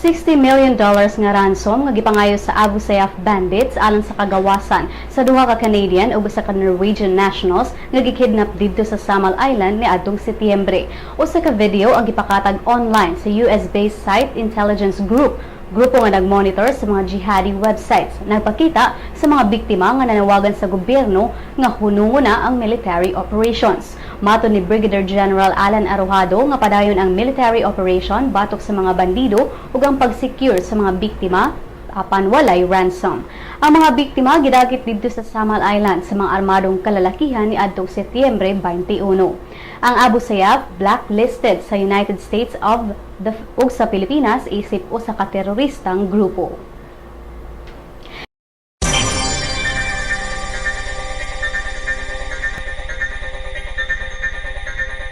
$60 million nga ransom nga gipangayo sa Abu Sayyaf bandits alang sa kagawasan sa duha ka Canadian ug usa ka Norwegian nationals nga gikidnap didto sa Samal Island niadtong Setyembre. Usa ka video ang gipakatag online sa US-based site Intelligence Group, grupo nga nagmonitor sa mga jihadi websites. Nagpakita sa mga biktima nga nanawagan sa gobyerno nga hunungon na ang military operations. Matod ni Brigadier General Alan Arojado nga padayon ang military operation batok sa mga bandido ug ang pag-secure sa mga biktima apan walay ransom. Ang mga biktima gidakit didto sa Samal Island sa mga armadong kalalakihan niadtong Setyembre 21. Ang Abu Sayyaf, blacklisted sa United States of the ug sa Pilipinas isip usa ka teroristang grupo.